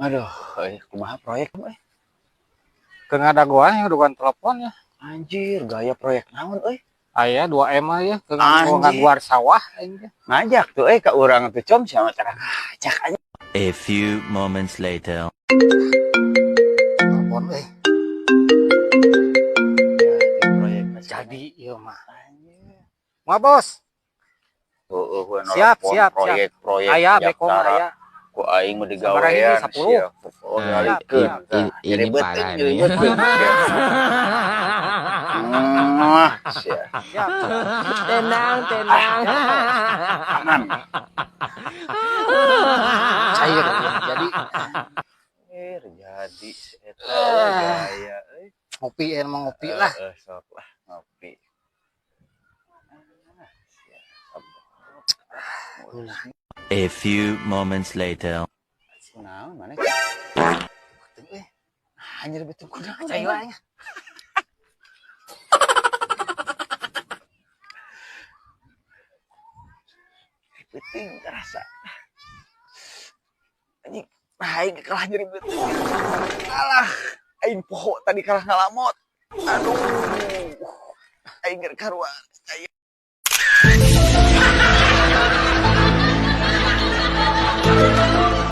Aduh, euy, kumaha proyek euy? Keur ngadagoan ya dugan telepon ya. Anjir, gaya proyek naon euy? Aya 2 M ya keur Anjir. Ngaguar sawah aing teh. Ngajak tuh euy ka urang tuh, Com, sama cara ngajak aja. A few moments later. Telepon euy. Ya, di proyek Jadi ieu mah. Anjir. Mah bos. Heeh, we Siap, nelpon siap, siap. proyek-proyek Aya beko mah Jakarta. Aya. Ku aing mah Sabaraha hiji? digawean 10. sia. Oh, Siap, ngalikeun. siap. Tah, Ini nyeri beuteung, parah nyeri nih. beuteung. Mwah, sia. Siap. Tenang, tenang. Aman. Cair ieu jadi. Anjir, jadi si eta euy, gaya euy. Ngopi ya, emang ngopi lah. Heeh, sok lah ngopi. Ah, sia. A few moments later. Kunaon maneh? Beuteung euy. Anjir, beuteung kunaon? Cai wae nya. Beuteung terasa. Anjing, nah aing kalah nyeri beuteung. Alah, aing poho tadi kalah ngalamot. Aduh. Aing keur karuan. Aing.